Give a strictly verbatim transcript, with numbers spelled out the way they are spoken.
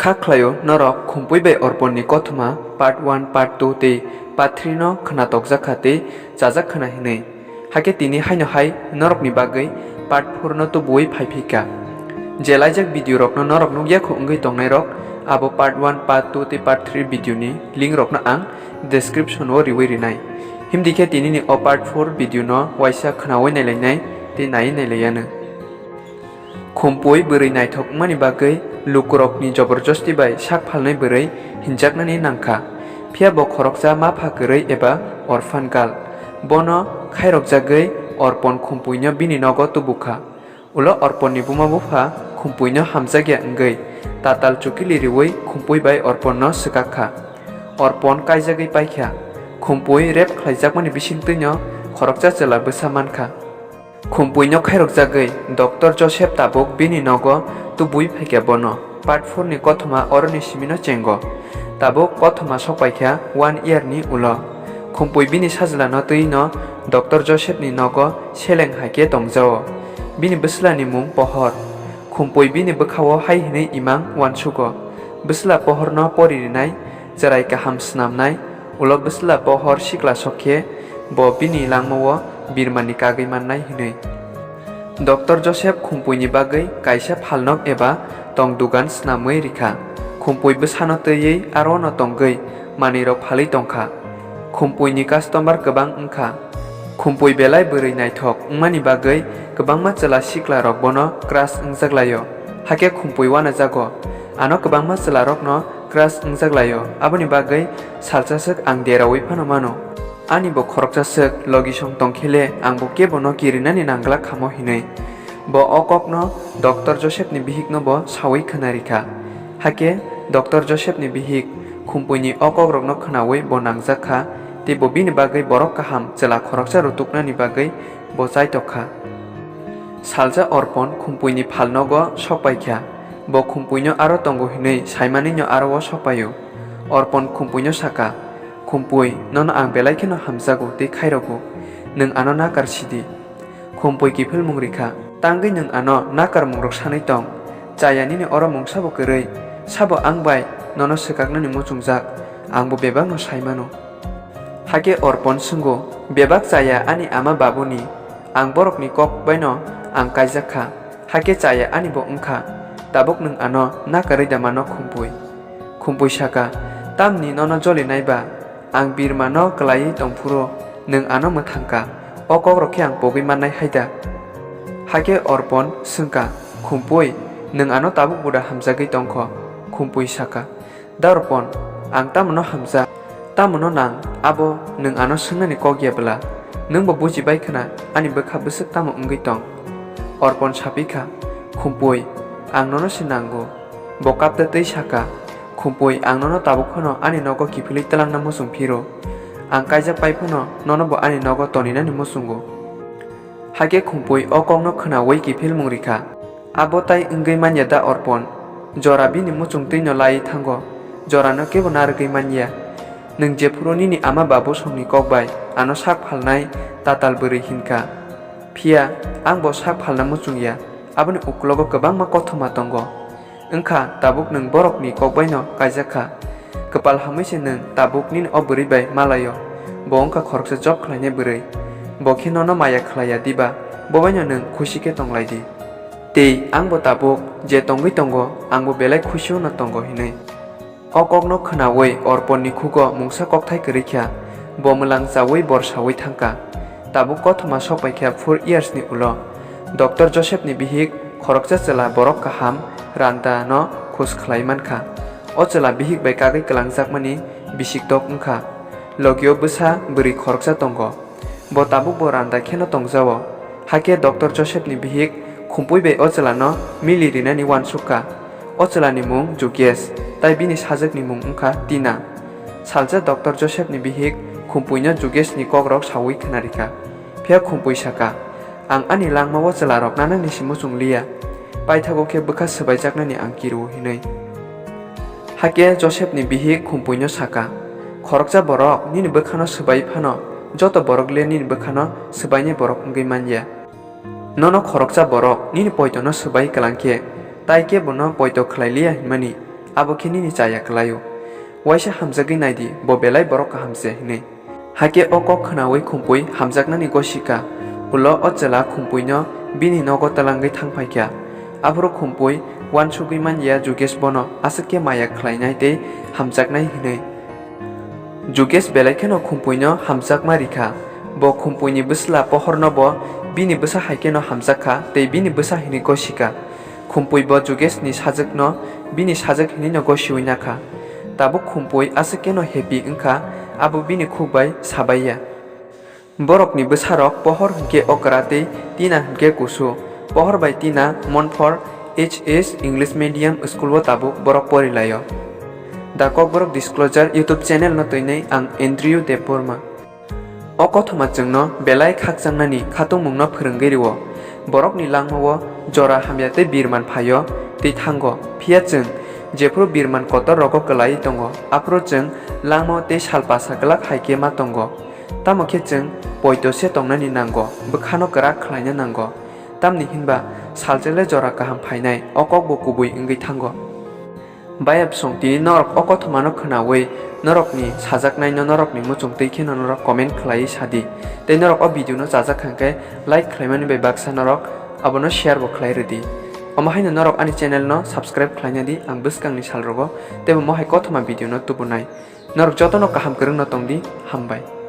Kha khlaio norok Khumpui bai Orpon ni kothoma part one, part two tei part three no khna tokjak kha tei chajak khna hinwi. Hakhe tini haino hai norokni bagwi part four no tubuwi phai phi kha. Je laijak video rokno norok nukya kho wngwi tongnai rok, abo part one, part two tei part three video ni link rokno ang description o riwi rinai. Himdi khe tini ni o part four video no waisa khnawi nailainai tei naiwi nailaiyanw. Khumpui bwrwi naithok wngmani bagwi lukurokni joborjosti bai sak phalnai bwrwi hinjaknani nangkha. Phiya bo khoroksa mapha kwrwi eba orphan girl. Bono khairokjagwi Orpon Khumpuino bini nogo tubukha. Ulo Orponni buma bupha Khumpuino hamjakya wngwi tatal chukili riwi Khumpui bai Orponno swkak kha. Orpon kaijagwi paikha. Khumpui rape khlaijakmani bisingtwino khoroksa chwla bwsa mankha. Khumpuino khairokjagwi Doctor Joseph tabuk bini nogo tubui phaikha bono. Part four ni kothoma oroni simino chengo. Tabuk kothoma sokpaikha one year ni ulo. Khumpui bini sajlano twino Doctor Joseph ni nogo seleng haikhe tongjao. Bini bwslani mung Pohor. Khumpui bini bwkhao hai hwnwi imang uansugo. Bwsla Pohorno pori rinai, chwrai kaham snamnai, ulo bwsla Pohor sikla sok khe bo bini langmao birmani kagwi mannai hwnwi. Doctor Joseph Khumpuini bagwi kaisa phalnok eba tong dugan snamwi rikha. Khumpui bwsano twiwi arono tongwi manwirok phalwi tongkha. Khumpuini customer kwbang wngkha. Khumpui belai bwrwi naithok wngmani bagwi kwbangma chwla siklarok bono crush wngjak laio. Hakhe Khumpui uanajago. Ano kwbangma chwlarokno crush wngjak laio, aboni bagwi salsa swk ang deraui phano mano. Ani bo khoroksa swk logisong tongkhele ang bo kebono kirinani nangglak khamo hinwi. Bo o kokno Doctor Josephni bihikno bo saui khna rikha. Hakhe Doctor Josephni bihik Khumpuini o kokrokno khnaui bo nangjak kha, tei bo bini bagwi borok kaham chwla khoroksa rutuknani bagwi bo chaitok kha. Salsa Orpon Khumpuini phalnogo sokpaikha. Bo Khumpuino aro tongo hinwi saimanwino aro o sokpaio. Orpon Khumpuino saka, "Khumpui, nono ang belai kheno hamjago tei khairogo. Nwng ano nakar sidi." Khumpui kiphilmung rikha. "Tangwi nwng ano nakarmungrok sanwi tong. Chaya nini oro mungsabo kwrwi. Sabo ang bai nono swkaknani muchungjak. Ang bo bebakno saimano." Hakhe Orpon swngo, "Bebak chaya ani ama babuni. Ang borokni kok baino ang kaijak kha. Hakhe chaya ani bo wngkha. Tabuk nwng ano nakarwi da mano Khumpui?" Khumpui saka, "Tamni nono jolinai ba? Ang birmano kwlaiwi tongphuru nwng ano mwthangkha. O kokrok khe ang pogwi mannai hai da?" Hakhe Orpon swngkha, "Khumpui, nwng ano tabuk buda hamjagwi tongkho?" Khumpui saka, "Da Orpon, ang tamono hamjak, tamono nang, abo nwng ano swngnani kok ya bwla? Nwng bo buji bai khna ani bwkha bwswk tamo wngwi tong?" Orpon sapikha, "Khumpui, ang nono se nango." Bo kapta twi saka, "Khumpui, ang nono tabuk phano ani nogo kiphilwi twlangna muchung phiro. Ang kaijak pai phano nono bo ani nogo toninani muchungo." Hakhe Khumpui o kokno khnaui kiphilmung rikha. Abo tai wngwi manya da Orpon? Jora bini muchung twino laiwi thango, jorano kebo narwgwi manya. Nwng jephuru nini ama babu songni kok bai ano sak phalnai tatal bwrwi hinkha. Phiya ang bo sak phalna muchung ya, aboni uklogo kwbangma kothoma tongo. Wngkha tabuk nwng borokni kok baino kaijak kha. Kwpal hamwi se nwng tabuk nini o bwrwi bai malaio. Bo wngkha khoroksa job khlainai bwrwi. Bo khe nono maya khlai ya diba? Bo baino nwng khusi khe tong lai di. Tei ang bo tabuk je tongwi tongo, ang bo belai khusio no tongo hinwi. O kokno khnaui Orponni khugo mungsa kokthai kwrwi kha, bo mwlang chaui bor saui thangkha. Tabuk kothoma sokpaikha four years ni ulo. Doctor Joseph ni bihik khoroksa chwla borok kaham Randa no khus khlai mankha. O chwla bihik bai kagwi kwlangjakmani bisik tok wngkha. Logio bwsa bwrwi khoroksa tongo. Bo tabuk bo Randa kheno tongjao. Hakhe Doctor Joseph ni bihik Khumpui bai o chwla no mili rinani uansuk kha. O chwla ni mung Jugesh, tai bini sajwk ni mung wngkha Tina. Salsa Doctor Joseph ni bihik Khumpui no Jugesh ni kok rok saui khna rikha. Phiya Khumpui saka, "Ang ani langma o chwla rok nanani se muchung liya. Paithago khe bwkha swbaijaknani ang kiru," hinwi. Hakhe Joseph ni bihik Khumpui no saka, "Khoroksa borok nini bwkha no swbai phano, joto borok le nini bwkha no swbainai borok wngwi manya. Nono khoroksa borok nini poito no swbai kwlang khe, tai kebo no poito khlai liya hinmani, Abo khe nini chaya kwlaio. Waisa hamjagwi naidi, bo belai borok kaham se hwnwi. Hakhe o kok khnaui Khumpui hamjaknani gosika. Ulo o chwla Khumpuino bini nogo twlangwi thangphaikha. Aphuru Khumpui uansugwi manya Jugesh bono aswk khe maya khlainai tei hamjaknai hwnwi. Jugesh belai kheno Khumpuino hamjakma rikha. Bo Khumpuini bwsla Pohorno bo bini bwsa hai kheno hamjakha tei bini bwsa hwnwi gosika. Khumpui bo Jugeshni sajwkno bini sajwk hinwino gosiui nakha. Tabuk Khumpui aswk kheno happy wngkha, abo bini khuk bai sabaiya. Borokni bwsarok Pohor hwnkhe okra tei Tina hwnkhe kusu. Pohor bai Tina Monfor H S English Medium School o tabuk borok porilaio. The Kokborok Disclosure YouTube channel no twinwi ang Andrew Debbarma. O kothoma chwngno belai khakchangnani khatungmungno phwrwngwi rwo. Borokni langmao jora hamya tei birman phaio tei thango. Phiya chwng jephuru birman kotor rogo kwlaiwi tongo, aphuru chwng langmao tei sal pasa glak hai khe ma tongo. Tamo khe chwng poito se tongnani nango, bwkhano kwrak khlaina nango. Tamni hinba salchele jora kaham phainai, o kokbo kubui wngwi thango. Bayapsong tini norok o kothomano khwnaui norokni sajaknaino norokni muchungtwi kheno norok comment khlaiwi sadi. Tei norok o video no chajak kha hwnkhe like khlaimani bai baksa norok abono share bo khlai rwdi. Omo haino norok ani channel no subscribe khlaina di, ang bwskangni salrogo teibo mohai kothoma video no tubunai. Norok jotono kaham kwrwngno tongdi, hambai.